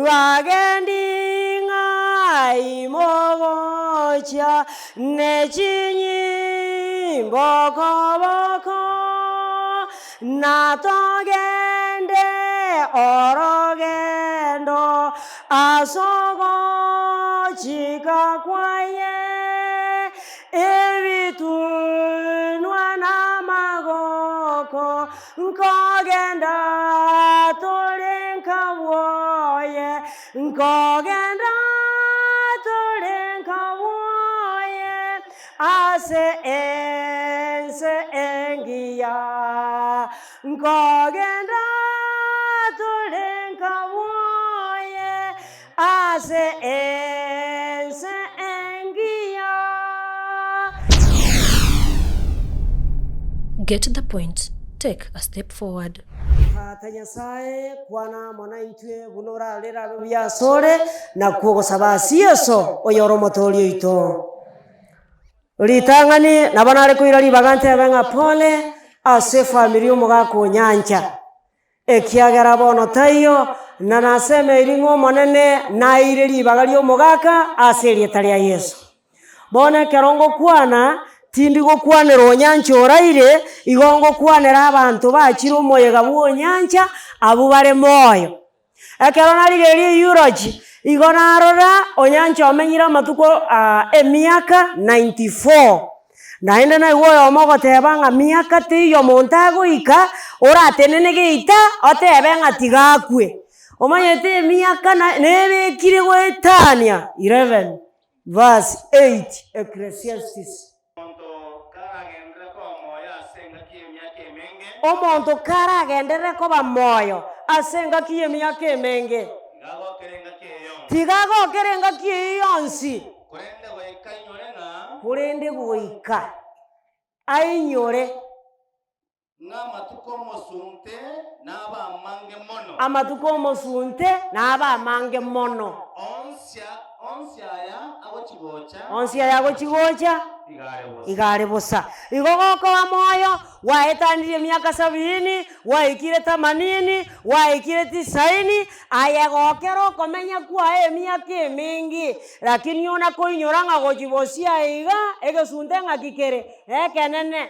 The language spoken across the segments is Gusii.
Bagendi ng'ai mogochia ne chinyimbo koboko, na togende orogendo as'ogochika kwaye, ebitunwa namagoko, Nkogenda tore nka bwoye, nkogenda tore nka bwoye, ase ense engiya. Nkogenda tore nka bwoye, ase ense engiya. Get the point, take a step forward. Tata Nyasae, kwana amo naintwe buna orarere abe buya asore, nakwo ogosaba ase Yeso, oyore Omotooria oito. Ritang'ani nabo nare koira ribaga ntebe ng'a pole ase efamiri y'omogaka o nyancha. Ekiagera bono taiyo, na nasemeiri ng'a Omonene naeire ribaga ri'omogaka ase erieta ria Yeso. Bono ekero ngokwana, tindi gokwanera onyancha oraire, igo ngokwanera abanto bachire omoyega bw'onyancha, abwo bare moyo. Ekero narigereria eulogy, igo narora onyancha omenyire amatuko emiaka 94. Naende naigwa oyomo ogoteba ng'a miaka teiyo omonto agoika, oratenene geita otebe ng'a tiga akwe. Omanyete emiaka na nebekire goetania 11 verse 8 Ecclesiastes. Omonto karagenderere koba moyo ase engaki y'emiaka emenge, tiga agokere engaki eyio yonsi, korende goika ainyore. Ng'a amatuko 'omosunte nabe amange mono. Amatuko 'omosunte nabe amange mono. Onsi onsi aya agochi-gocha. Onsi aya agochi-gocha. Iga are bosa. Iga are bosa. Igo gokoba moyo, gwaetanirie emiaka sabini, gwaikire tamanini, gwaikire tisaini, aye gokera okomenya kwaye emiaka emenge, lakini ona koinyora ng'a gochi bosia aiga, egesunte ng'aki kere? Ekenene.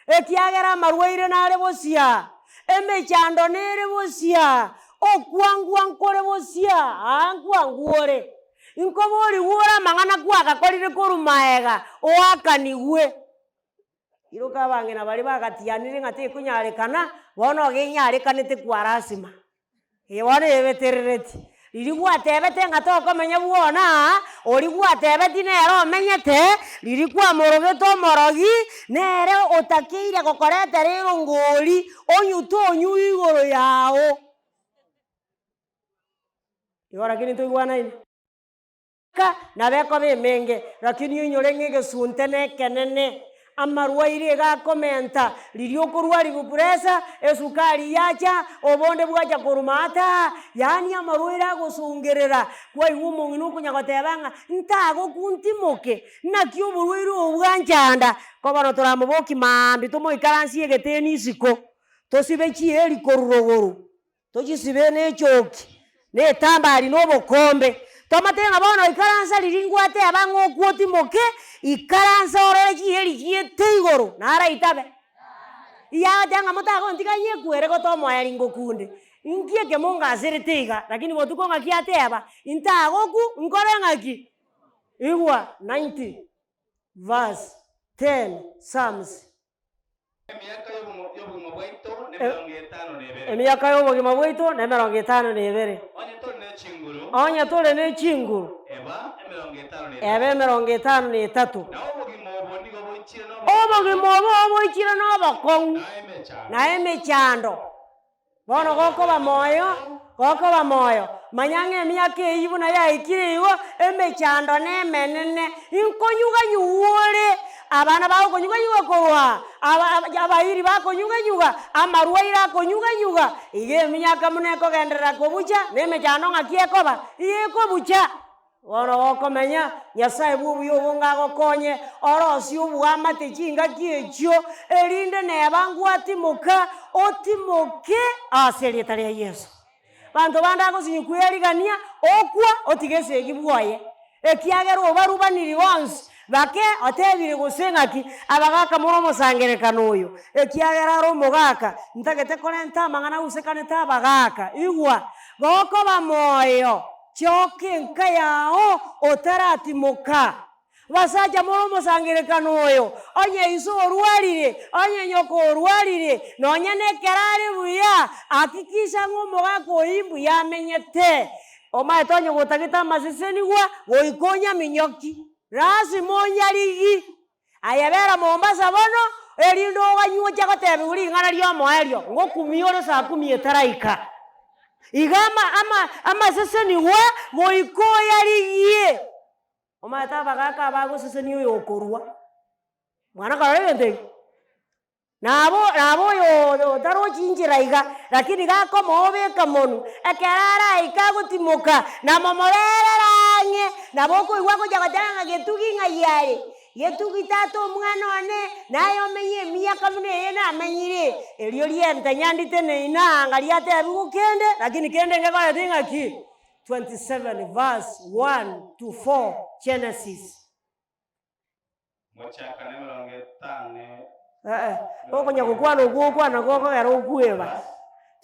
Ekiagera amarwaire nare bosia, emechando nere bosia, okwangwa nkore bosia, aa nkwangwa ore. Nkoborigwe ore amang'ana kwagakorire korwa maega, oakanigwe. Iroka abang'ina baria bagatianire ng'a tekonyarekana, bono iga enyarekanete kwa lasima. Ee bono ebeterereti. Riria gwatebete ng'a tokomenya bwona aa, oria gwatebeti nere omenyete, riria kwamorogete omorogi, nere otakeire gokoretera erongori, onyute onywe igoro yao. Igo lakini ntoigwanaine? Ka nabo ekoba emenge, lakini oinyore ng'a egesunte nekenene, amarwaire iga akomenta, riria okorwariwa pressure, esukari yacha, obonde bwacha korwa maata, yaani amarwaire agosongerera, kwaigwa omong'ina okonya goteba ng'a ntagokwa ntimoke, naki oborwaire obo bwanchanda, ko bono toramobokia maambia tomoikaransie egeteni isiko, tosibe chieri korwa rogoro. Tochisibe nechoki, na etambari, na obokombe. Tomate ng'a bono ikaransa riria ngwateba ng'a okwo otimoke, ikaransa orore chieri chiete igoro, naraitabe. Iyagoteba ng'a motagontiga nyekwere gotomoeria ngokunde. Inki eke mongaserete iga? Lakini botuko ng'aki ateba, intagokwa nkore ng'aki? Igwa 90 verse 10 Psalms. Emiaka y'obogima bwaito nemerongo etano na ebere. Emiaka y'obogima bwaito nemerongo etano na ebere. Onye tore ne chinguru. Onye tore ne chinguru. Eba emerongo etano na etato. Eba emerongo etano na etato. Na obogima obo nigo boichire nobokong'u. Obogima obo boichire nobokong'u. Na emechando. Na emechando. Bono gokoba moyo, gokoba moyo, manya ng'a emiaka eyio buna yaikire igo, emechando nemenene, inkonyuganyugwa ore, abana bagokonyuganyugwa korwa aba abairi bakonyuganyuga, amarwaire akonyuganyuga, iga emiaka buna ekogenderera kobucha, na emechando ng'aki ekoba? Iga ekobucha. Bono gokomenya, Nyasae bw'obuya obonge agokonye, orosie oboamate chingaki echio, erinde neba ngwatimoka, otimoke ase erieta ria Yeso. Banto bande agosinywa kwerigania, okwa, otiga esegi bwoye. Ekiagera obarubaniri bonsi, bake otebire gose ng'aki, abagaka more omosangerekano oyo, ekiagera are omogaka, ntagete korenta amang'ana agusekanete abagaka. Igwa, gokoba moyo, choka enka yao otaratimoka. Basacha more omosangerekano oyo, onye iso orwarire, onye nyoko orwarire, nonya nekero are buya, hakikisha ng'a omogaka oyio mbuya amenyete. Omanyete onye gotagete amasesenigwa, goika onyaminyoki, lasima onyarigi. Aye bera Mombasa bono, erinde oganywe oche gotebiwa ring'ana ri'omoerio, ngokumia ore saa kumi etaraika. Iga ama ama amasesenigwa goika oyarigie. Omanyete abagaka abagosesenia oyokorua, mwana korora egento eke. Nabo nabo oyo oyo otarochi inchera iga, lakini gakomoobeka monwe, ekero araike agotimoka, namomorerere ang'e, nabo okoigwa agocha goteba ng'a getugi ng'ai aye, getugi tata omwana one, naye omenye emiaka buna eye namenyire. Erio riente nyandite neina anga riatebiwa kende, lakini kende ngekoreti ng'aki? 27 verse 1 to 4 Genesis. Mochakano emerongo etano. Eh, okonya gokwana okwo okwana gokogera okweba.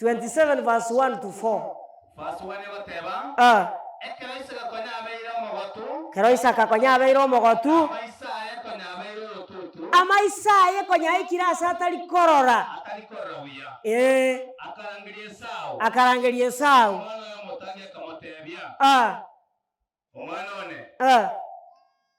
27 verse 1 to 4. Verse 1 egoteba, Ah. Ekero Isaka konya abeire omogotu, Ekero Isaka konya abeire omogotu, amaiso aye konya abeire orotutu, amaiso aye konya aikire ase atari korora, atari korora buya, eh, akarangeria Esau, akarangeria Esau. omwana oye omotangi akamotebia, Ah. Omwana one. Ah.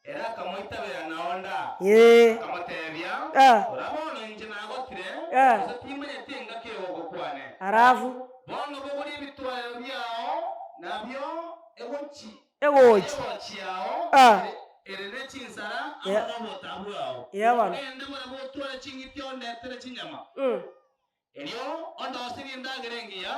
Ere akamoitabera naonda, Ee. akamotebia, Ah. Rora bono inche nagotire, Ah. gose timanyeti engaki egokokwane. Alafu. Bono bogoria ebitwarero biao, nabio egochi Egochi. egochi yao Ah. ere ne chinsara amo Yeah. nobotabu bwao. Yeah, bono. Ogende barabwo otware ching'iti ondetere chinyama. Erio ondoserie endagera engiya,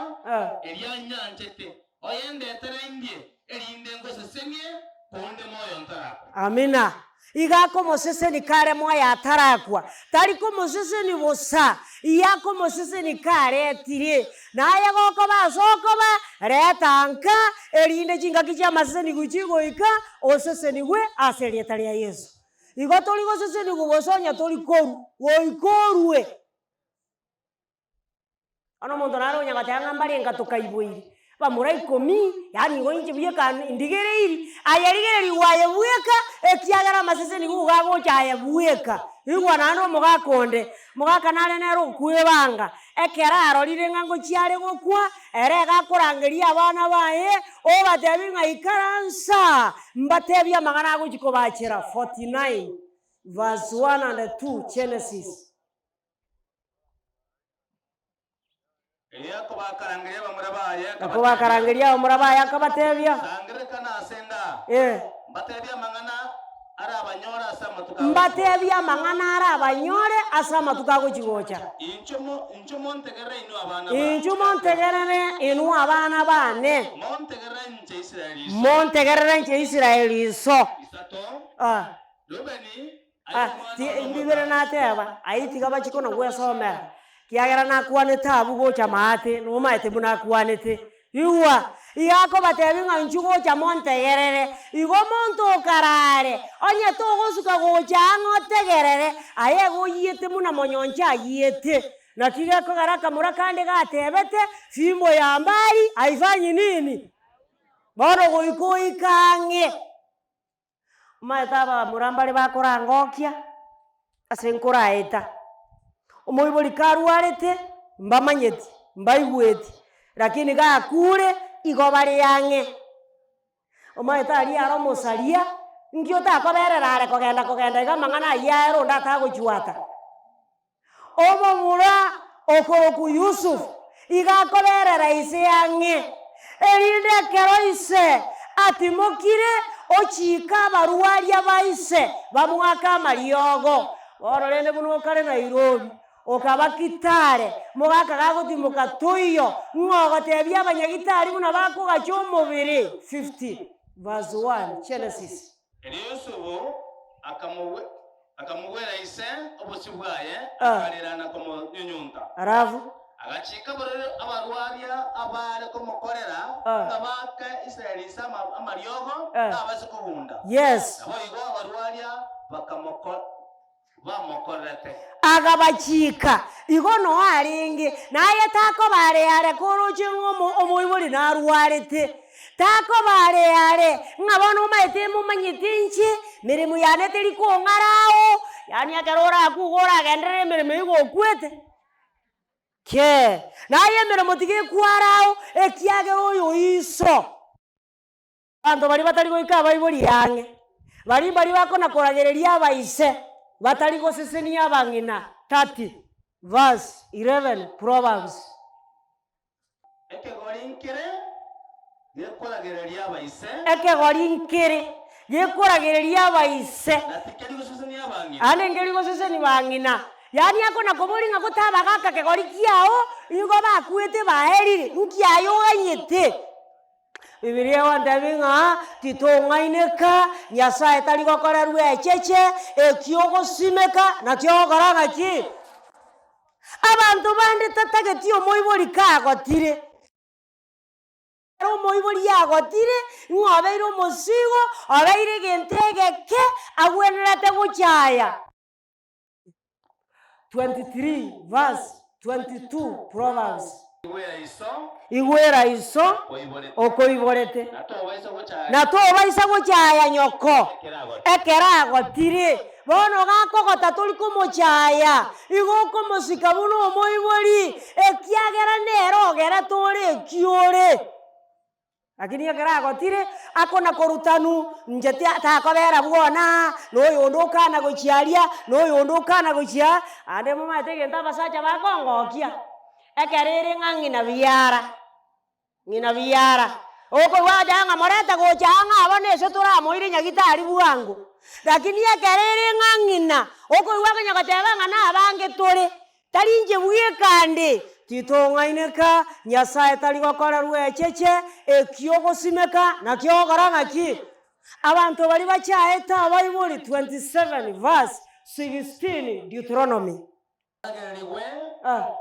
eria nyanchete, oyendetere indie, erinde ngosesenie konde moyo ntarakwa. Amina. Iga akomoseseni kare moyo atarakwa, tari komoseseni bosa, iga akomoseseni karetire. Naye gokoba ase okoba, reta nka, erinde chingaki chi'amaseseni chigoika, osesenigwe ase erieta ria Yeso. Igo tori gosesenigwa gose onye tori korwa, goika orue. Bono omonto nare onya goteba ng'a mbare enka tokaiboiri, bamura ikomi, yaani igo inche bweka ndigereiri, aye rigererigwe aye bweka, ekiagera amaseseni nigo agocha aye bweka. Igwa naende omogaka onde, omogaka nare nere okwebanga, ekero arorire ng'a ngochia are gokwa, ere iga akorangeria abana baye, obatebia ng'a ikaransa, mbatebie amang'ana agochia kobachera 49 verse 1 and 2 Genesis. Erio Yakobo akarangeria abamura baye, Yakobo akabatebia, akarangeria abamura baye akabatebia, Sangererekana ase 'nda, Eh. mbatebie amang'ana arabanyore ase amatuko agochia. Mbatebie amang'ana arabanyore ase amatuko agochia gocha. Inchuo mo- inchuo montegerere inwe abana bane. Inchuo montegerere inwe abana bane. Montegerere inche Israeli iso. Montegerere inche Israeli iso. Isato, Ah. Rubeni, Ah, ti mbibere nateba, ayio tiga bachie kona gwesomera, kiagera nakwanete abwo gocha maate, nomaete buna akwanete. Igwa, iga akobatebia ng'a inchuo gocha montegerere, igo omonto okarare, onye togosuka gocha ang'e otegerere, aye igo oyiete buna monyoncho ayiete. Naki gekogera akamura kande gatebete, fimbo ya mbali haifanyi nini? Bono goika oike ang'e. Omanyete abamura mbare bakorangokia ase nkoraeta, omoibori karwarete mbamanyeti, mbaigweti, lakini gakure igo bare ang'e. Omanyete aria are omosaria, nki otakoberera are kogenda kogenda iga amang'ana aywo aere onde atagochwata. Omomura okorokwa Yusufu iga akoberera ise ang'e, erinde ekero ise atimokire ochiike abarwaria ba ise bamoake amariogo. Bono rende buna okare Nairobi, okaba Kitale, mogaka gagotimoka toiyo, ng'o ogotebia abanyagitari buna bakogacha omobere? 50 verse 1 Genesis. Erio Yusufu akamogwera ise obosio bwaye, Ah. akarera na komonyunyunta. Alafu. Agachika abarwaria abaare komokorera, ng'a baake Israeli inse amariogo, tabase kogunda. Yes. Naboigo abarwaria bamokorerete. Agabachika, igo noo arenge, naye takoba are are koroche ng'a omoibori narwarete. Takoba are are, ng'a bono omanyete momanyete inche, meremo yane teri kong'ara ao, yaani ekero orakwe igo oragenderere emeremo eywo gokwete. Kee, naye emeremo tiga ekware ao, ekiagera oyo iso. Abanto baria batari goika abaibori ang'e, baria mbaria bakona koragereria abaise, batari gosesenia abang'ina, 30 verse 11 Proverbs. Ekegori nkere gekoragereria abaise. Ekegori nkere gekoragereria abaise. Na tikeri gosesenia abang'ina. Aande nkeri gosesenia bang'ina. Yaani akona koboria ng'a gotabagaka kegori kiao, nigo bakwete baerire, nki aye oganyete? Bibilia egontebia ng'a titong'aineka, Nyasaye tari gokorerwa echeche, eki ogosimeka nakio ogokora ng'aki? Abanto bande tatageti omoibori kagotire. Ekero omoibori agotire, ng'a obeire omosigo, obeire egento egeke, agwenerete gochaya. 23 verse 22 Proverbs. Igwera iso Igwera iso oiborete, okoiborete, na tobaisa gochaya na tobaisa gochaya nyoko ekero agotire. ekero agotire. Bono gakogota tori komochaya, igo okomosika buna omoibori, ekiagera nere ogerete ore eki ore. Lakini ekero agotire, akona korutanu, inche tia takobera bwona, na oyonde okana gochia aria, na oyonde okana gochia aa, ande momanyete egento abasacha bakongokia, ekero ere ng'a ng'ina biara, ng'ina biara, okoigwa agoteba ng'a morete gocha aa ng'a bono ase toramoire nyagitari bwango, lakini ekero ere ng'a ng'ina, okoigwa akonya goteba ng'a na abange tore. Tari inche bweka nde, titong'aineka, Nyasae tari gokorerwa echeche, eki ogosimeka nakio ogokora ng'aki? Abanto baria bachaete abaibori 27 verse 16 Deuteronomy. Aragererigwe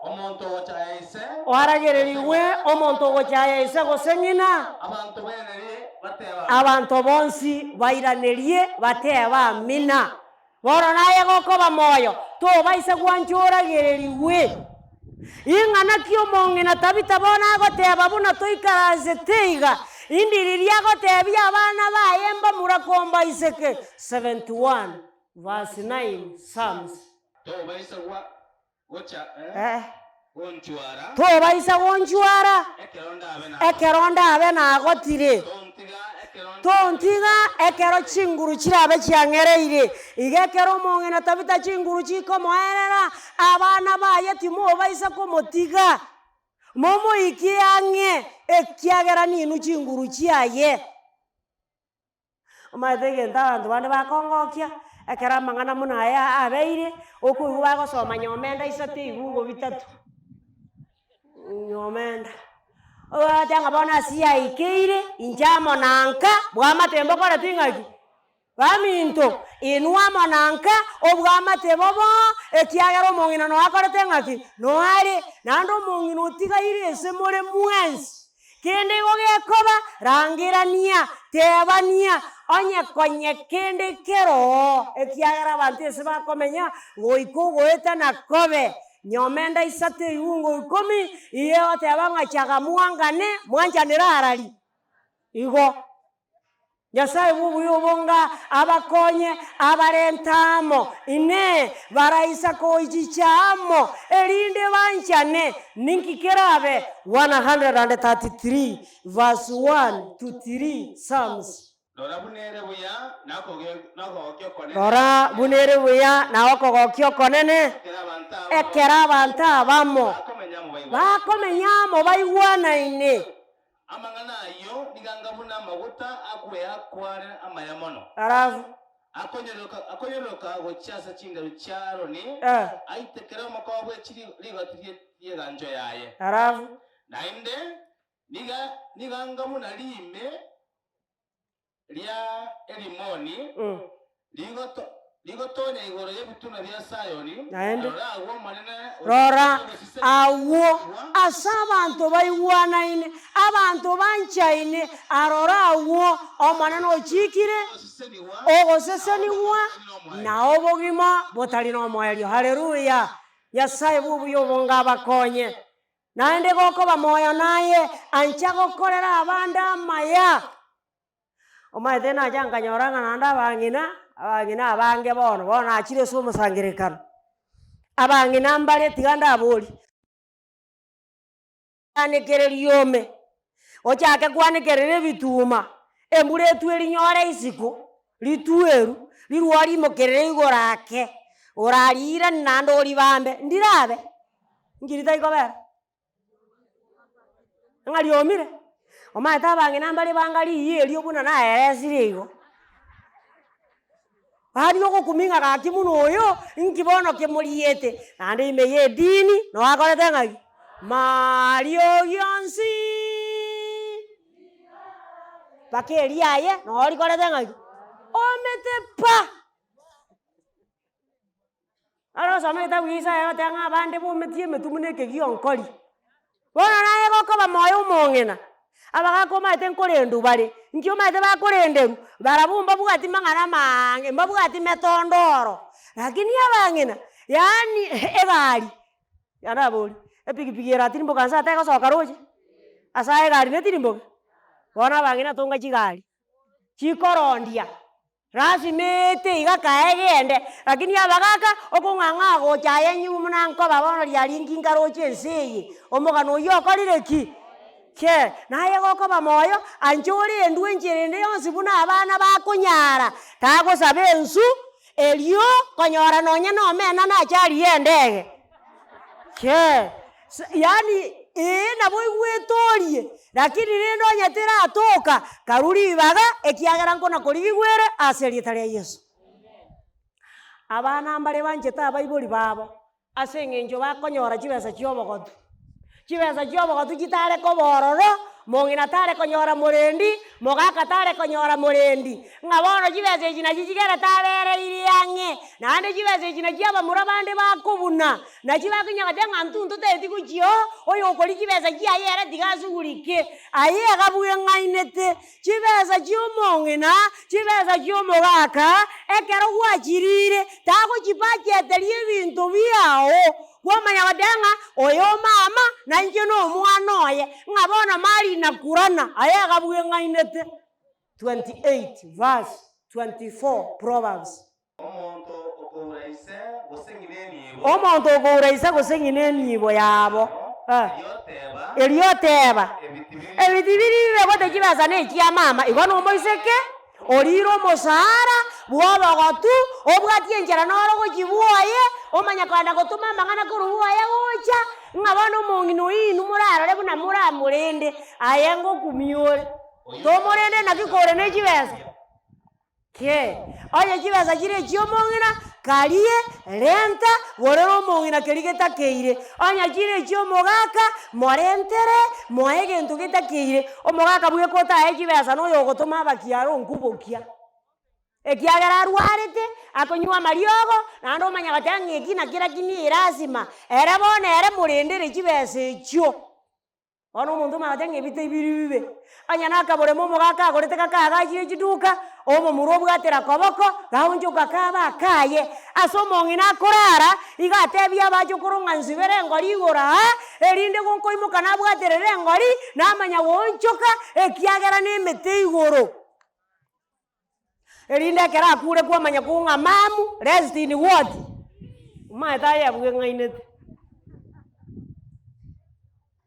omonto ogochaya ise. Oaragererigwe omonto ogochaya ise gose ng'ina. Abanto bairanerie batebe amina. Abanto bonsi bairanerie batebe amina. Bono naye gokoba moyo, tobaisa gwancha oragererigwe. Ing'ana ki omong'ina Tabita bono agoteba buna toikaransete iga, indi riria agotebia abana baye mbamura kombaiseke? 71 verse 9 Psalms. Tobaisa gocha gonchwara. Tobaisa gonchwara ekero ndabe nagotire. Tontiga ekero chinguru chirabe chiang'ereire. Iga ekero omong'ina Tabita chinguru chikomoerera, abana baye timobaisa komotiga, momoikie ang'e, ekiagera ninwe chinguru chiaye. Omanyete egento abanto bande bakongokia, ekero amang'ana buna aya abeire, okoigwa bagosoma nyomenda isato ebibugo bitato, nyomenda. Ogocha ng'a bono ase yaikeire, inche amo na nka, bwamate mbokoreti ng'aki? Baminto, inwe amo na nka, obwamate bobo, ekiagera omong'ina noyo akorete ng'aki? Noyo are, naende omong'ina otigaire ase more mwensi. Kende igo gekoba, rangerania, tebania, onye konye kende keroo, ekiagera abanto ase bakomenya goika ogoetana kobe. Nyomenda isato ebiungo ikomi, igo egoteba ng'a chaga mwangane, mwanchanere arari. Igo. Nyasae bw'obuya obonga abakonye abarente amo, Inee, baraisa koichicha amo, erinde banchane? Ninki kerabe? 133 verse 1 to 3 Psalms. Rora buna ere buya na okogokia okonene. Rora buna ere buya na okogokia okonene, ekero abanto abamo bakomenya amo baigwanaine. Amang'ana ayio nigo anga buna amaguta akweakwa are amaya mono, Alafu. akonyororoka gochia ase chingeru chia Aroni, aitekere omokoba bwe rigoti ri'eganchwa yaye. Alafu. Naende nigo anga buna riime ria Herimoni, Rigotonya igoro y'ebitunwa bia Sayoni, Naende, rora agwo Omonene Rora ogosesenia agwo ogoseseniwa, ase abanto baigwanaine, abanto banchaine, aroro agwo Omonene ochiikire ogosesenigwa, ogosesenigwa na na obogima botari nomoerio. Haleluya! Nyasae bw'obuya obonge abakonye. Naende gokoba moyo naye, ancha gokorera abande amaya. Omanyete nacha nkanyora ng'a naende abang'ina, abang'ina abange bono, bono nachire ase omosangererekano. Abang'ina mbare tiga ndaborie, anekere riome, ochake kwanekerera ebituma, embura etwe rinyore isiko, ritweru, rirwa rimokerere igoro ake, orariirani naende oribambe, ndirabe? Nki ritaikobera? Ng'a riomire, omanyete abang'ina mbare banga riiyo erio buna naeresire igo. Aria ogokumia ng'a gaki buna oyo, inki bono kemoriete? Naende ime ya edini noo akorete ng'aki? Mariogi onsi mpaka eria aye noo rikorete ng'aki? Omete pa! Naro osome egetabu gia Isaya egoteba ng'a abande bometie emetwe buna ekegionkori. Bono naye gokoba moyo omong'ina, abagaka omanyete nkorendwa bare, nki omanyete bakorenderwa, barabwo mbabwati mang'ana amaange, mbabwati metondoro, lakini abang'ina, yaani egari, yaraboria, epikipiki eratirimboka nse ategosoka roche? Ase aye egari netirimboke? Bono abang'ina tonga chigari, chikorondia. Lasima eete iga kaegende, lakini abagaka okong'ang'a gocha aye nyuma buna nkoba bono riaringi nkaroche ense eye, omogano oyio okorire ki? Kee, naye gokoba moyo, anche orendwe enchera ende yonsi buna abana bakonyara, tagosaba ensu, erio konyora nonye na omena nache arie endege. Kee, yaani ee nabo oigwete orie, lakini rende onye teratoka, karwa ribaga ekiagera nkona korigigwa ere ase erieta ria Yeso. Abana mbare banchete abaibori babo, ase eng'encho bakonyora chibesa chia obogotu. Chibesa chia obogotu chitare koba ororo, mong'ina tare konyora morendi, mogaka tare konyora morendi, ng'a bono chibesa echi nachi chigerete abereire ang'e, naende chibesa echi nachi abamura bande bakobuna, nachi bakonya goteba ng'a intwe ntotageti gochia oo, oyo okoria chibesa chiaye ere tiga asugurike. Aye iga bweng'ainete, chibesa chia omong'ina, chibesa chia omogaka, ekero gwachirire, tagochibacheteria ebinto biago. Kwamanya goteba ng'a oyo omama, na inche na omwana oye, ng'a bono mari na kurana, aye iga bweng'ainete. 28 verse 24 Proverbs. Omonto okoura ise gose ng'ina enibo. Omonto okoura ise gose ng'ina enibo yabo. Erio oteba. Erio oteba. Ebiti biri bibe gote chibesa nechia mama. Igo nomoiseke Orire omosaara bw'obogotu, obwatie enchera noro gochia bwoye, omanye kogenda gotoma amang'ana korwa bwoye gocha, ng'a bono omong'ina oyio inwe morarore buna moramorende, aye ngokumia ore. Tomorende naki kore ne chibesa? Kee, onye chibesa chire echi'omong'ina, karie, renta, gorera omong'ina keria getakeire. Onye chire echi'omogaka, morentere, moe egento getakeire. Omogaka bweka otae chibesa na oyogotoma abakiare onkubokia, ekiagera arwarete, akonywa amariogo, naende omanya goteba ng'a eki naki lakini erasima, ere bono ere morendere chibesa echio. Bono omonto omanya goteba ng'a ebi tibiri bibe, onye na akaboremo omogaka agorete gakaagachire chiduka, omomura obwatera koboko, gaonchoka kabe akaye. Ase omong'ina akorara, iga atebie abachokoro ng'a nsibere engori igoro aa, erinde gonkoimoka nabwaterere engori, namanya goonchoka, ekiagera nemete igoro. Erinde ekero akure kwamanya kong'a mamu, rest in what? Omanyete aye abweng'ainete.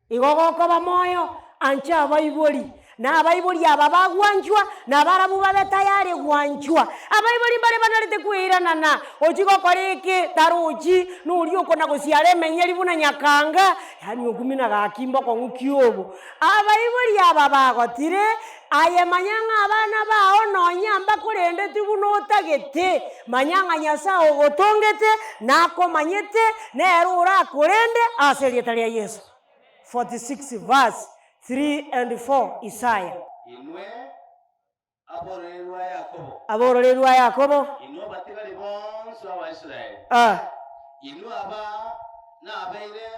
Igo gokoba moyo, ancha abaibori, na abaibori aba bagwanchwa, na barabwo babe tayari gwanchwa. Abaibori mbare banarete kweiranana, ochie gokora eke, tarochi, na oria okona gosiara emenyeri buna nyakanga, yaani okumina gaki mbokong'u ki obo. Abaibori aba bagotire, aye manya ng'a abana bao nonya mbakorendeti buna otagete, manya ng'a Nyasae ogotongete, nakomanyete, nere orakorende ase erieta ria Yeso. 46 verse 3 and 4 Isaya. Inwe. Abororeri rwa Yakobo. Abororeri rwa Yakobo. Inwe abatigari bonsi b'Abaisraeli. Inwe aba nabeire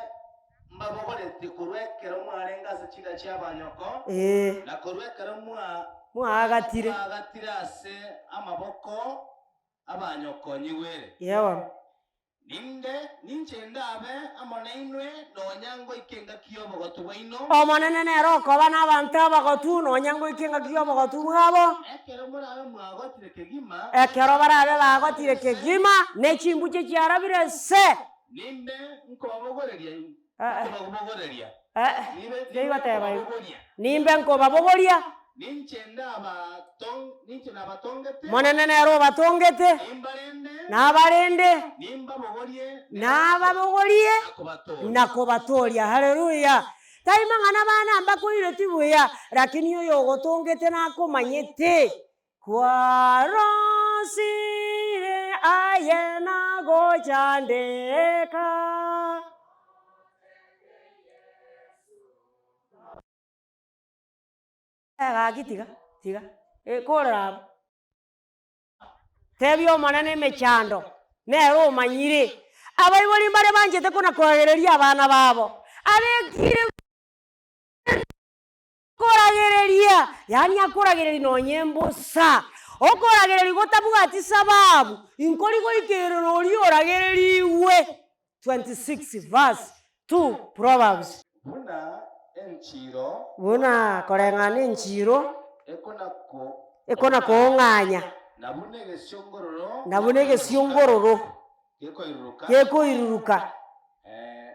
mbabogoretie korwa ekero mwarenge ase chinda chi'abanyoko, na korwa ekero Mwaagatire. mwaagatire ase amaboko 'abanyoko, nyigwere. Ninde ninche ndabe amo nainwe nonya ngoika engaki y'obogotu bwaino. Omonene nere okoba nabanto abagotu nonya ngoika engaki y'obogotu bwabo. Ekero morabe mwagotire kegima. Ekero barabe bagotire kegima, ne chimbuche chiarabire se. Nimbe nkobabogoreria, nkobabogoreria. Nigo igo. Nimbe nkobabogoria. Ninche ninche nabatongete. Monene nere obatongete. Nimbarende. Nabarende. Nimbabogorie. Nababogorie. Na kobatoria. Na kobatoria. Haleluya. Tari mang'ana bana mbakoireti buya, lakini oyo ogotongete nakomanyete. Kwarosire aye nagochandeka. Gaki tiga, tiga, korera abwo. Tebia Omonene emechando, nere omanyire. Abaibori mbare banchete kona koragereria abana babo, abekire koragereria, yaani akoragereria nonye mbosa, okoragereria gotabwati sababu, inkori goikerera oria oragererigwe. 26 verse 2 Proverbs. Buna enchiro. Buna koreng'ana enchiro. Ekona Ekona-koong'anya. Na buna egesiongororo. Na buna egesiongororo. Gekoiruruka. Gekoiruruka.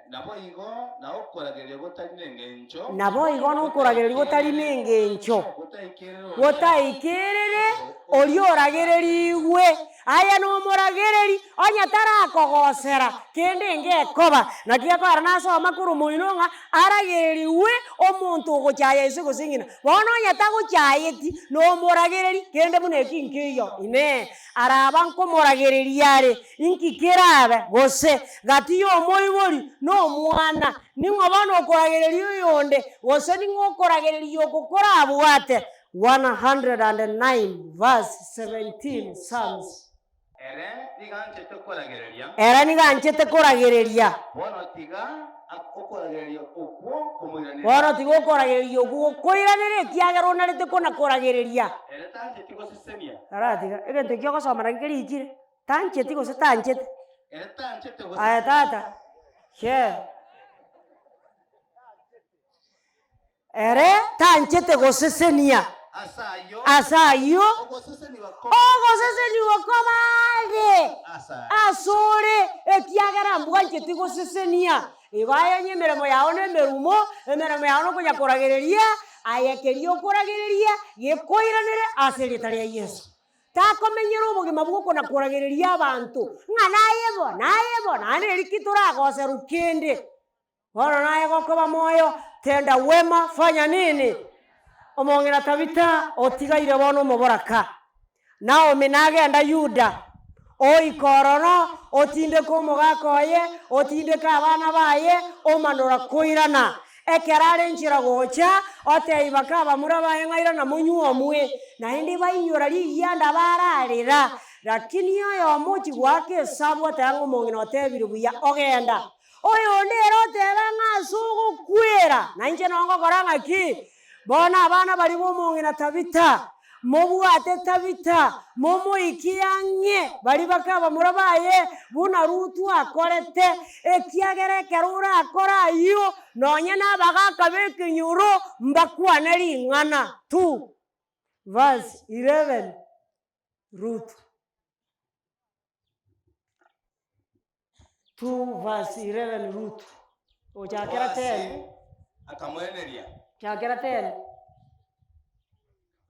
Naboigo na okoragereria gotari nengencho. Naboigo nokoragereria gotari nengencho. Gotaikerere oria oragererigwe. Aye nomoragereri, onye tarakogosera kende ngekoba. Naki gekogera nasoma korwa omoino ng'a aragererigwe omonto ogochaya ise gose ng'ina. Bono onye tagochayeti, nomoragereri kende buna eki nkeiyo. Inee! Araba nkomoragereria are, inki kerabe? Gose gati y'omoibori na omwana, ning'o bono okoragereria oyonde, gose ning'o okoragereria oko korabwate? 109 verse 17 Psalms. Ere nigo anchete koragereria. Ere nigo anchete koragereria. Bono tiga okoragereria okwo komoiranere. Bono tiga okoragereria okwo gokoiranere, ekiagera onarete kona-koragereria. Ere tancheti gosesenia. Aratiga, egento ekio ogosoma naki kerichire, tancheti gose tanchete. Ere tanchete Aye gosesenia. tata, share. Ere tanchete gosesenia. Ase ayio, ogosesenigwa kobe are asore, ekiagera mbwancheti gosesenia. Igo aye onye emeremo yao nemerumo, emeremo yao nokonya koragereria, aye keria okoragereria gekoiranere ase erieta ria Yeso. Takomenyera obogima bw'okona koragereria abanto, ng'a naye bo, naye bo, naende eri ki toragoserwa kende. Bono naye gokoba moyo, tenda wema, fanya nini? Omong'ina Tabita otigaire bono omoboraka. Naomi nagenda Yuda, oika ororo, otindeka omogaka oye, otindeka abana baye, omanora koirana. Ekero are nchera gocha, otebia baka abamura baye ng'a irana monywe omwe. Naende bainyora rigianda bararera. Lakini oyomo ochia goaka esabu oteba ng'a omong'ina otebire buya, ogenda. Oyonde ere oteba ng'a ase ogokwera, na inche noo ngokora ng'aki? Bono abana baria b'omong'ina Tabita, mobwate Tabita, momoikie ang'e baria bakabamura baye, buna Rutu akorete, ekiagera ekero orakore ayio, nonye nabagaaka b'ekenyoro mbakwane ring'ana. 2 verse 11 Rutu. 2 verse 11 Ruth. Ochakera Boazi 10. akamoeneria. Chakera 10.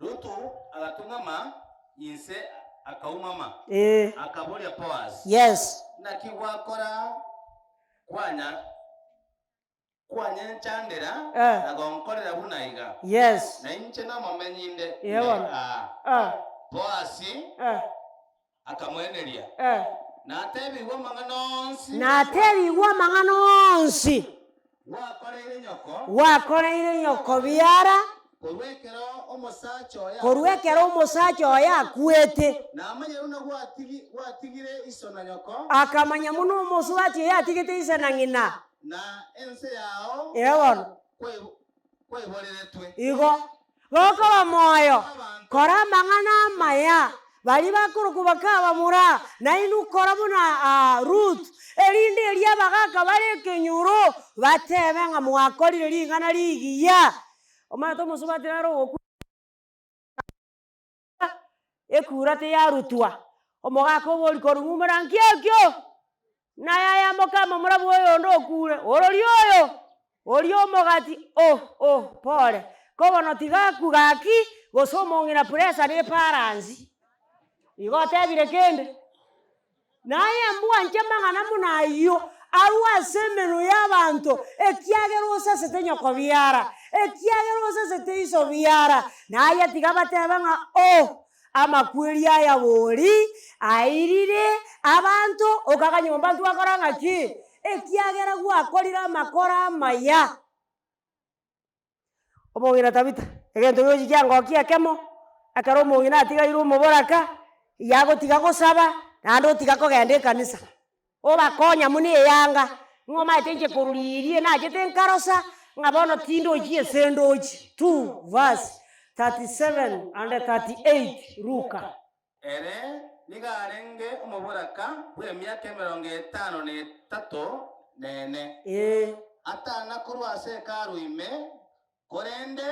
Rutu agatung'ama inse akaumama, Eh. akaboria Boazi, Yes. Naki gwakora kwanya Kwanyenchandera Eh. na gonkorera buna iga, Yes. na inche nomomenyi inde Eh, inde bono. aa. Eh. Boasi Eh. akamoeneria, Eh. Natebigwe amang'ana onsi. Natebigwe amang'ana onsi. Gwakoreire nyoko. Gwakoreire nyoko biara. Korwa ekero omosacha oye Korwa akwete. ekero omosacha oye akwete. Namanya buna gwatigire iso na nyoko. Akamanya buna omosubati oye atigete ise na ng'ina. Na ense yao Ee bono. kwaiboreretwe. Igo gokoba moyo, kora amang'ana amaya, baria bakorokwa bakabamura, nainwe kora buna Ruth, erinde erio abagaka bare ekenyoro batebe ng'a mwakorire ring'ana rigiya. Omanyete omosubati nare ogokwa ekura tiyarutwa, omogaka oboria korwa ng'umera nki ekio? Naye ayamboka amamura bwa oyonde okure, ororia oyo, oria omogati oh oh pore, ko bono tiga akwe gaki, gose omong'ina pressure ne ebalansi. Igo otebire kende. Naye mbwanche amang'ana buna ayio arue ase emenwa y'abanto, ekiagera osesete nyoko biara, ekiagera osesete iso biara. Naye tiga batebe ng'a oh, amakweri aya bori airire abanto, okaga nyomba ntwakora ng'aki? Ekiagera gwakorire amakora amaya. Omong'ina Tabitha, egento giochi kiangokia ekemo, ekero omong'ina atigairwe omoboraka, yagotiga gosaba, naende otiga kogenda ekanisa, obakonya buna eyanga, ng'a omanyete inche korwa riria nachete nkarosa, ng'a bono tindochi ase ndochi, 2 verse 37 and 38 Luka. Ere nigo arenge omoboraka bw'emiaka emerongo etano na etato na ene. Ee. Atana korwa ase Hekalu ime, korende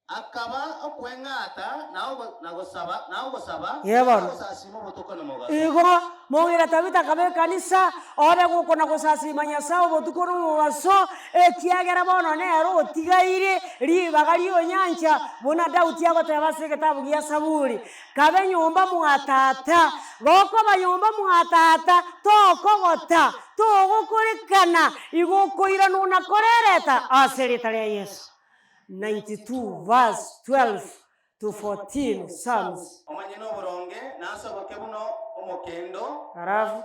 akaba okweng'ata na gosaba, na ogosaba, Ee bono. na gosasiima obotuko na omogaso. Igo mong'ina Tabitha akaba ekanisa, obe gokona gosasiima Nyasae obotuko na omobaso, ekiagera bono nere otigaire ribaga ri'onyancha, buna Daudi agoteba ase egetabu gia Saburi, Kabe nyomba mwa tata, gokoba nyomba mwa tata, tokogota, togokorekana, igo okoirana onakorereta ase erieta ria Yeso. 92 verse 12 to 14 Psalms. Omanyene oboronge nasoboke buna omokendo, Alafu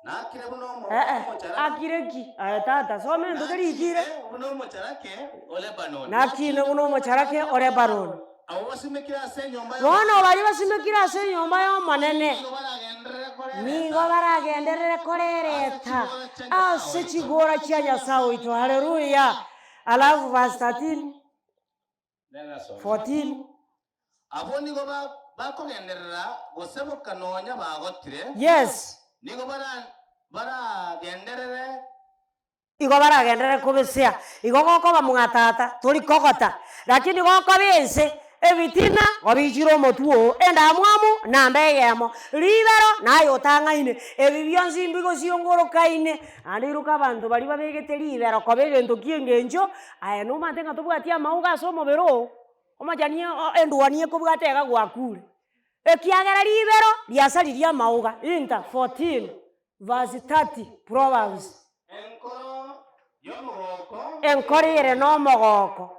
nakire buna eh eh, omocharake. akire ki? Aye tata, soma egento kerikire. Nakine buna omocharake o Lebanoni. Nakine buna omocharake o Lebanoni. Abwo basimekire ase enyomba Bono baria basimekire ase enyomba y'Omonene Nigo baragenderere korereta. nigo baragenderere korereta ase chigora chia Nyasae oito. Haleluya! Alafu verse 13, 14. Abwo nigo bakogenderera goseboka nonya bagotire. Yes. Nigo baragenderere. Igo baragenderere kobesea. Igo gokoba mwa tata, tori kogota, lakini gokoba ense, ebitina gobichire omotwe oo, endamwamu namba eyemo, ribero naye otang'aine, ebi bionsi mbigosiongorokaine. Naende iroka abanto baria babegete ribero koba egento kia eng'encho, aye nomanyete ng'a tobwati amauga ase omobere oo, omachani endwani ekobwata iga gwakure, ekiagera ribero riasaririe amauga. Inta 14 verse 30 Proverbs. Enkoro y'omogoko. Enkoro ere nomogoko.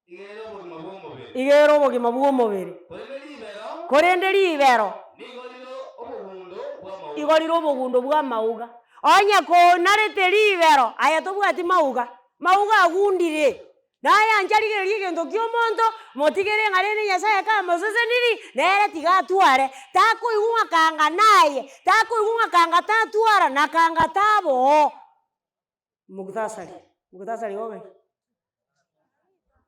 Iga ere obogima bw'omobere. Iga ere obogima bw'omobere. Korende ribero. Korende ribero. Nigo rire obogundo bw'amauga. Igo rire obogundo bw'amauga. Onye konarete ribero, aye tobwati mauga, mauga agundire. Naye ancha rigereria egento ki'omonto, motigere ng'a rende Nyasaye kamoseseniri, nere tiga atware. Takoigwa ng'a kanga naye, takoigwa ng'a kanga tatwara, na kanga taba oo. Muktasari, muktasari igo ng'ai?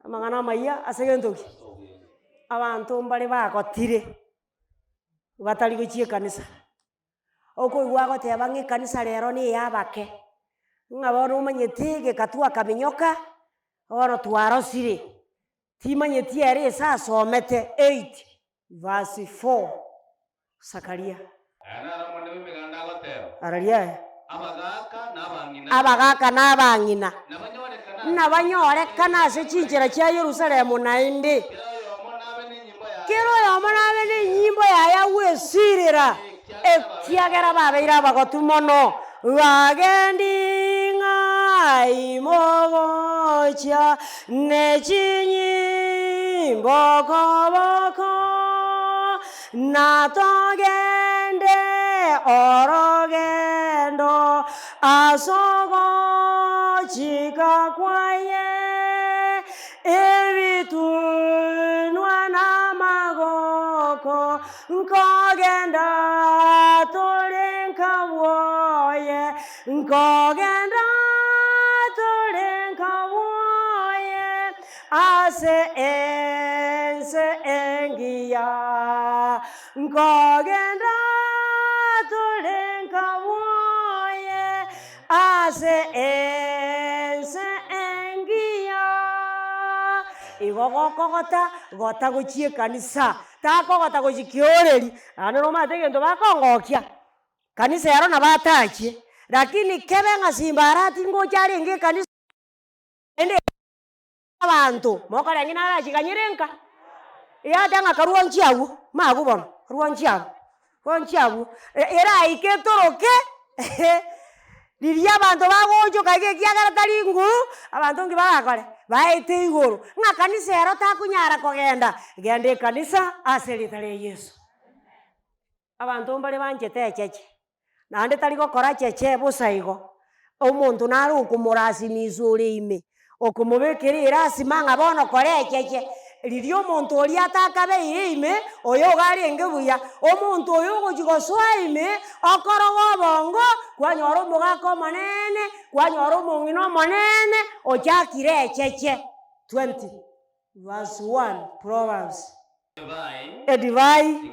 Amang'ana amayia ase egento ki? Abanto mbare bagotire, batari gochia ekanisa, okoigwa agoteba ng'a ekanisa rero na eyabake, ng'a bono omanyete gekatwa akaminyoka, bono twarosire, timanyeti ere ase asomete eight verse 4 Zakaria. Aya naro Omonene bw'Emeganda agoteba, Araria aya. Abagaaka na abang'ina. Abagaaka na abang'ina. Nabanyorekane. Nabanyorekane ase chinchera chia Yerusalemu naende. Kera oyomo nabe nenyimbo yaye. Kera oyomo nabe nenyimbo yaye agwesirera, ekiagera babeire abagotu mono. Bagendi ng'ai mogochia ne chinyimbo koboko, na togende orogendo as'ogochika kwaye, ebitwe. Nkogenda tore nka bwoye, nkogenda tore nka bwoye, ase ense engiya. Nkogenda tore nka bwoye, ase ense engiya. Igo gokogota, gota gochia ekanisa. Takogota gochia kioreri, naende nomanyete egento bakongokia, kanisa ero nabo atachie, lakini kebe ng'a simbarati ngocha arenge ekanisa naende abanto, mokoreng'ina narachi ganyere nka, eateba ng'a karwa nchia abwo, magu bono, karwa nchia abwo, rwa nchia abwo, eraike etoroke. Riria abanto bagoonchoka iga ekiagera tari nguru, abanto nki barakore? Baete igoro, ng'a kanisa ero takonyara kogenda, genda ekanisa ase erieta ria Yeso. Abanto mbare banchete echeche, naende tari gokora cheche bosa igo, omonto nare okomorasimiswa ore ime, Okomobekera erasima ng'a bono kora echeche, riria omonto oria atakabeire ime, oyo iga arenge buya, omonto oyo ogochia gosoa ime, okoroga obongo, kwanyora omogaka omoneene, kwanyora omong'ina omoneene, ochakire echeche. 20 Verse 1 Proverbs. Edivai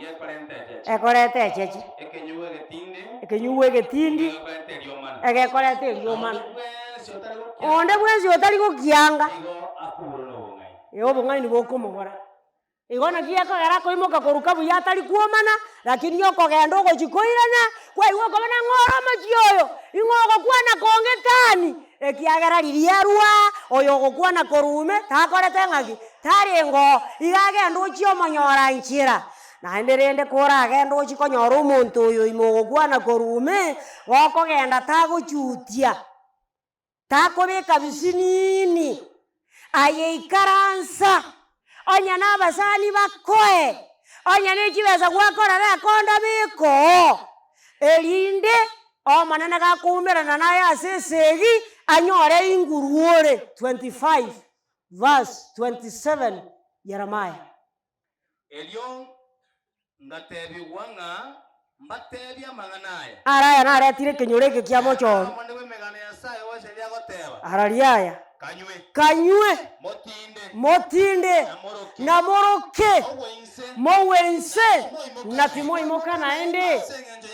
ekoreta echeche, ekenyugwa egetindi egekoreta eriomana. Onde bwensi otari gokianga, ee obong'aini bokomobora. Igo naki gekogera akoimoka koruka buya atari kwomana, lakini okogenda ogochia koirana, kwaigwa okobana ng'a ore omochie oyo, ing'o ogokwana konge tani, Ekiagera riria arua, oyo ogokwana korwa ime takorete ng'aki? Tarenge oo, iga agende ochie omonyora nchera. Naende rende koragende ochie konyora omonto oyo ime ogokwana korwa ime, gokogenda tagochutia, takobeka bisinini, aye ikaransa, onye nabasani bakoe, onye ne chibesa gwakorera ekonda beka oo, erinde Omonene gakoumerana naye ase esegi, anyore inguru ore 25 verse 27 Yeremia. Erio ngatebigwa ng'a mbatebie amang'ana aya. Ara aya naretire ekenyoro eke kia mochoro. Amo nigo emegano ya Nyasae o Israeli agoteba. Araria aya. Kanywe. Kanywe. Motinde. Motinde. Na moroke. Na moroke. Mogwe inse. Mogwe inse, na timoimoka naende,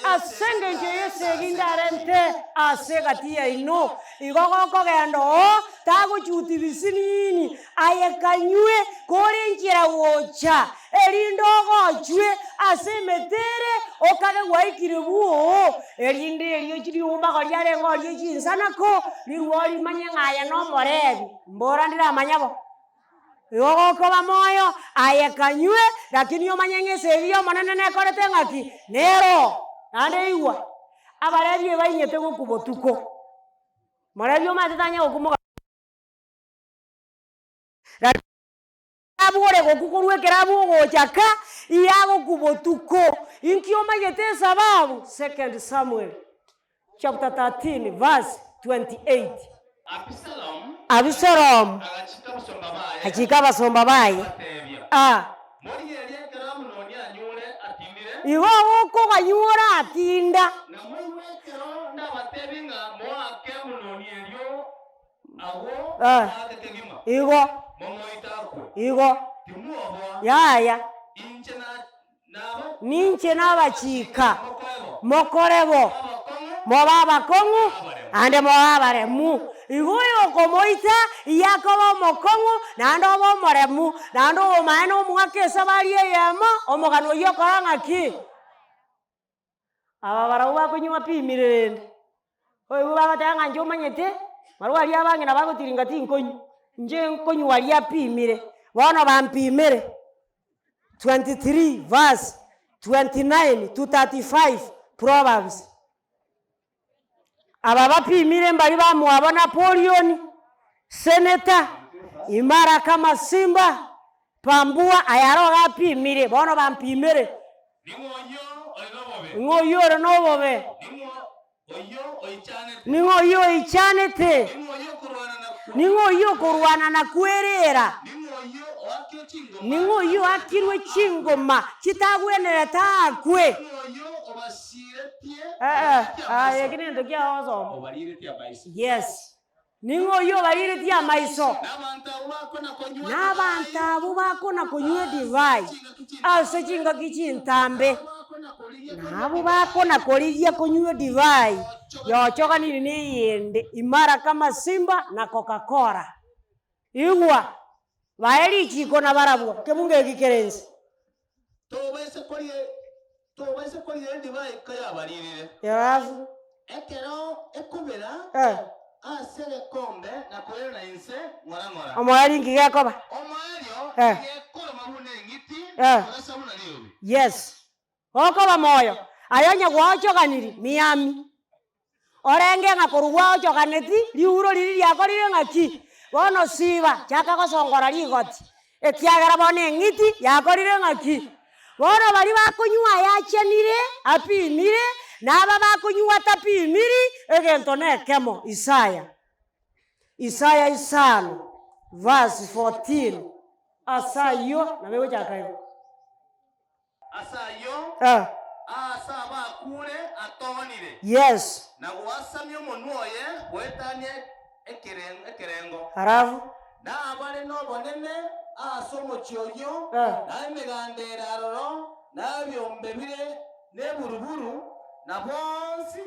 ase engencho y'esegi ndarente ase egati yaino. Igo gokogenda oo, tagochuti bisinini, aye kanywe, kore nchera gocha, erinde ogochwe ase emete ere, okage gwaikire bwoo, erinde erio riumbago riarenge orie chinsanako, rirwe rimanye ng'a aye nomorebi. Mbora ndiramanya bo. Igo gokoba moyo, aye kanywe, lakini omanye ng'a esegi y'Omonene nekorete ng'aki? Nero. Naende igwa, abarebi ebainyete gokwa botuko. Morebi omanyete tanya gokwa mogaso. Lakini abwo ore gokwa korwa ekero abwo ogocha ka, iga agokwa botuko. Inki omanyete esababu? Second Samuel chapter 13 verse 28. Abisalomu Abisalomu agachika abasomba baye, agachika abasomba baye, akabatebia, Ah. Morigererie ekero Amunoni anyure atindire, Igo ogokoganyora atinda. na moigwe ekero ndabatebie ng'a moake Amunoni erio agwo Ah. moake kegima, Igo. momoite akwe. Igo. Timwoboa, Yaya. inche na Ninche nabachika, mokore bo, mobe abakong'u, naende mobe abaremu. Igo oyokomoita iyakoba omokong'u, naende obe omoremu, naende obomaene omwake esabari eyemo, omogano oyio okora ng'aki? Aba barabwo bakonywa pimire rende, oigwe bagoteba ng'a inche omanyete, barabwo aria abang'ina bagotiringa tinkonywa, inche nkonywa aria apimire, bono bampimire. 23 verse 29 to 35 Proverbs. Aba bapimire mbari bamwabo Napoleon, Senator, Imara kama simba, Pambua, aya aro iga apimire, bono bampimire. Ning'o oyio ore nobobe? Ning'o oyio ore nobobe? Ning'o oyio oichanete? Ning'o oyio oichanete? Ning'o oyio okorwana na Ning'o oyio okorwana na kwerera? Ning'o oyio oakirwe chingoma Ning'o oyio oakirwe chingoma chitagwenerete aakwe? Ning'o oyio obasiretie Eh, obariretie aye amaiso? eki nento kiao gosoma. Obariretie amaiso. Yes. Ning'o oyio obariretie amaiso? Nabanto abwo bakona konywa Nabanto edivai abwo bakona konywa edivai ase chingaki ase chintambe, chingaki chintambe, nabwo bakona korigia nabwo konywa bakona edivai korigia konywa edivai yochoganire neyende imara kama simba na Coca-Cola. Igwa, bae richiko nabarabwo, kebungo eki kere inse. Tobaisa koria tobaisa koria edivai koyabaririre. Alafu Ekero ekobera eh, ase egekombe na koirana inse ng'ora ng'ora. omoerio inki gekoba? Omoerio Eh. nigo ekoroma buna eng'iti, Eh. korasa buna riobi. Yes, gokoba moyo, aye onye gwaochoganiri, miami. Orenge ng'a korwa gwaochoganeti, riuro riria riakorire ng'aki? Bono siba, chaka gosongora rigoti, ekiagera bono eng'iti yakorire ng'aki? Bono baria bakonywa ayachenire, apimire, na aba bakonywa atapimiri, egento na ekemo, Isaya. Isaya isano, verse 14, ase ayio nabo egochaka igo. Ase ayio, Eh. aase abakuure atoonire, Yes. na goasamia omonwa oye goetania ekerengo. Halafu. Na abare nobonene ase omochie oyio, Eh. na emeganda ere aroro, na ebiombe bire neburuburu, na bonsi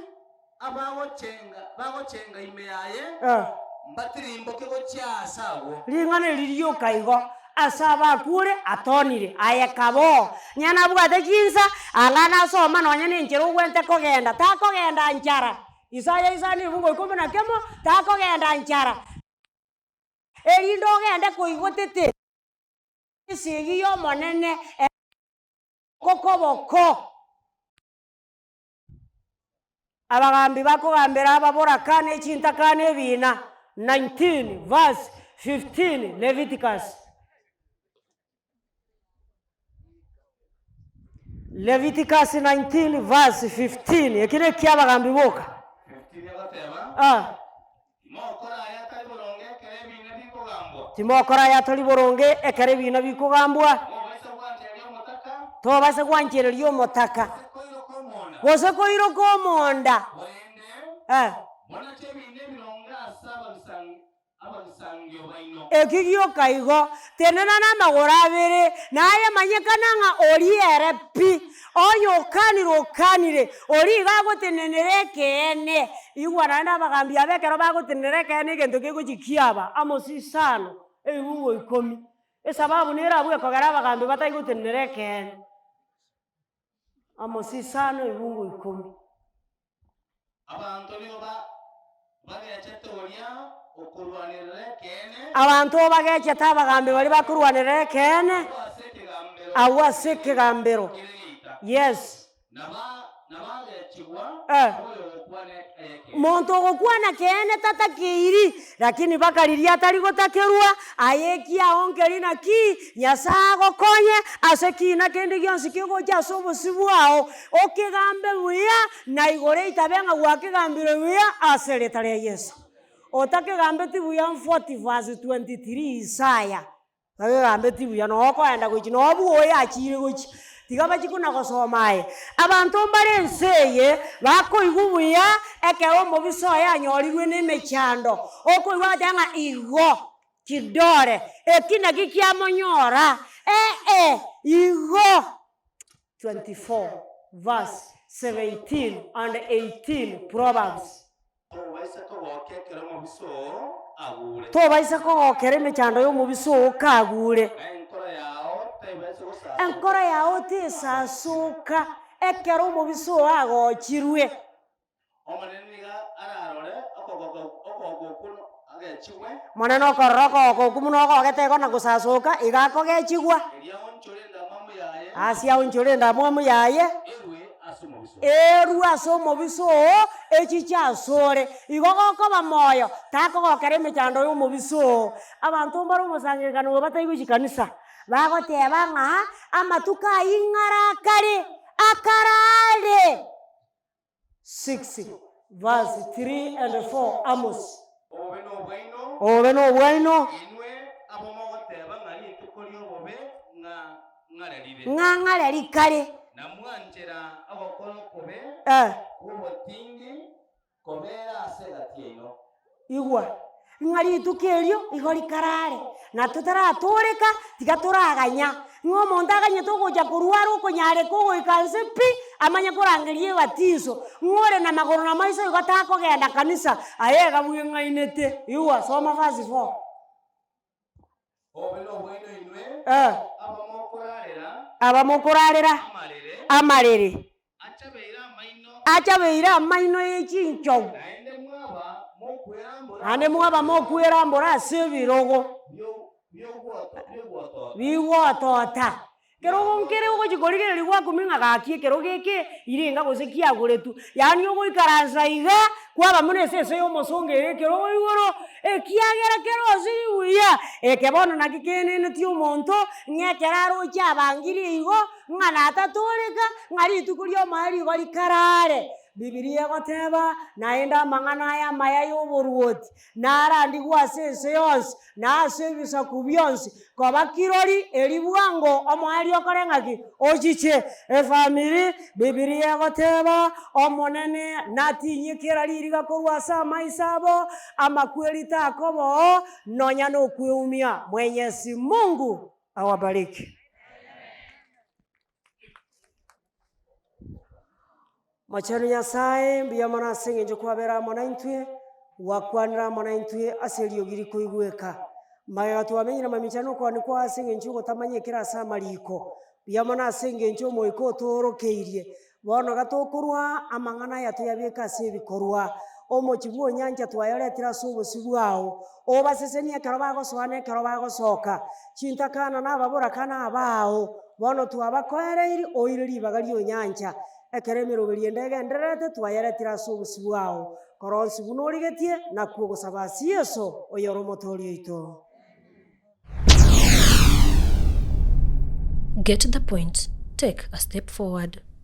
abagochenga bagochenga ime yaye, Eh. mbatirimboke gochia aase agwo. Ring'ana eri rioka igo, ase abakure atonire, aye kaboo, onye nabwate chinsa, anga nasoma nonye na enchera ogwente kogenda, takogenda nchara, Isaya isano ebungo ikomi na kemo, takogenda nchara, erinde ogende koigotete esegi y'Omonene ekokoboko. Abagambi bakogambera ababoraka ne chintakana ebiina, 19 verse 15 Leviticus. Leviticus 19 verse 15 eki nekia abagambi boka. 15 agoteba, Ah. Timokora aya atari boronge ekero ebiina bikogambwa. Timokora aya atari boronge ekero ebiina bikogambwa. Mobaisa gwanchereria omotaka. Tobaisa gwanchereria omotaka. Gose koiroka omonda. Gose koiroka omonda. Korende Eh. monache ebiina ebironge ase abagisangio baino. Eki gioka igo, tenena namagoro abere, naye manyekana ng'a oria ere pi. Onye okanire okanire, oria iga agotenenera ekeene. Igwa naende abagambi aba ekero bagotenenera ekeene egento kegochia kiaba, Amosi isano, ebibungo ikomi. Esababu nere abwo ekogera abagambi batari gotenenera ekeene. Amosi isano, ebibungo ikomi. Abanto nigo bagechete oria okorwanerera ekeene. Abanto bagechete abagambi baria bakorwanerera ekeene. Agwo ase ekegambero. Agwo ase ekegambero. Kere geita. Yes. Na bagechigwa Eh. oyogokwana ekeene. Monto ogokwana keene tatakeiri, lakini mpaka riria atari gotakerwa, aye ekiao nkeri naki, Nyasae agokonye ase kina kende gionsi kegocha ase obosio bwao, okegambe buya, na igoro eitabe ng'a gwakegambire buya ase erieta ria Yeso. Otakegambeti buya 40 verse 23 Isaya. Takegambeti buya, noo okoenda gochia, noo bwoye achiire gochia. Tiga bachie kona gosoma aye. Abanto mbare ense eye, bakoigwa buya, ekero omobisa oye anyorirwe na emechando, okoigwa agoteba ng'a igo kidore, eki naki kiamonyora, ee igo. 24 verse 17 and 18 Proverbs. Tobaisa kogokia ekero omobisa oo agure. Tobaisa kogokera emechando y'omobisa oo kagure. Na enkoro yao taibaisa gosasoka. Enkoro yao tesasoka ekero omobisa oo agochirwe. Omonene nigo ararore okogoka okwo agechigwe. Omonene okorora okogoka okwo buna ogogete igo na gosasoka, iga akogechigwa. Erio aonchore endamwamu yaye. Ase aonchore endamwamu yaye. Erue ase omobisa oo. Erue ase omobisa oo, echiche asore. Igo gokoba moyo, takogokera emechando y'omobisa oo. Abanto mbare omosangererekano oyo batari gochia kanisa, bagoteba ng'a amatuko ayio ng'are akare, akare are. 6 verse 3 and 4 Amos. Obobe nobwaino. Obobe nobwaino. Inwe abamogoteba ng'a rituko. Ng'a ng'are rikare. Na mwanchera ogokora okobe Eh. kw'obotindi kobeera ase egati yaino. Igwa, ng'a rituko erio igo rikarare, na totaratooreka, tiga toraganya, ng'a omonto aganyete ogocha korwara okonyareka ogoika nse pi, amanye korangeria ebatiso, ng'a ore na magoro na maiso igo takogenda kanisa, aye iga bweng'ainete. Igwa, soma verse 4. Obe nobwaino inwe, Eh. abamokorarera Abamokorarera amarere, amarere. achabeire amaino, Achabeire amaino ye chinchogu. naende mwaba mokwerambora Naende mwaba mokwerambora ase ebirogo bi'ogwotota. Bigwotota. Kerogo nkere ogochia korigereria gwakumia ng'a gaki ekerogo eke irenga gose kiagoretwe, yaani ogoikaransa iga kwaba buna esese ya omosongo ere ekerogo igoro, ekiagera kerosiri buya. Eke bono naki kenenetie omonto, ng'a ekero aroche abangirie igo, ng'a natatoreka, ng'a rituko ri'omoerio igo rikarare. Bibilia egoteba, naende amang'ana aya amaya y'oboruoti, narandigwe ase ense yonsi, na ase ebisaku bionsi, koba kirori eri bwango omoerio okore ng'aki? Ochiche. Efamiri, Bibilia egoteba, Omonene natinyie kera ririga korwa ase amaiso abo, amakweri takoba oo, nonya nokweumia. Mwenyezi Mungu awabariki. Mochenu Nyasae, mbuya mono ase eng'encho kwabera amo naintwe, gwakwanire amo naintwe ase eriogi rikoigweka. Magega twamenyire mamincha nokogania kwao ase eng'encho ogotamanya ekere ase amariko. Mbuya mono ase engencho Omoika otoorokeirie. Bono gatokorwa amang'ana aya toyabeke ase ebikorwa. Omochie bw'onyancha twayoretire ase obosio bwao, obasesenie ekero bagosoa na ekero bagosoka. Chintakana na ababoraka na abao, bono twabakoereirie oire ribaga ri'onyancha. Ekero emeroberio ende egendererete twayeretire ase obosio bwao. Kora onsi buna origetie, nakwo ogosaba ase Yeso, oyore Omotoori oito. Get the point, take a step forward.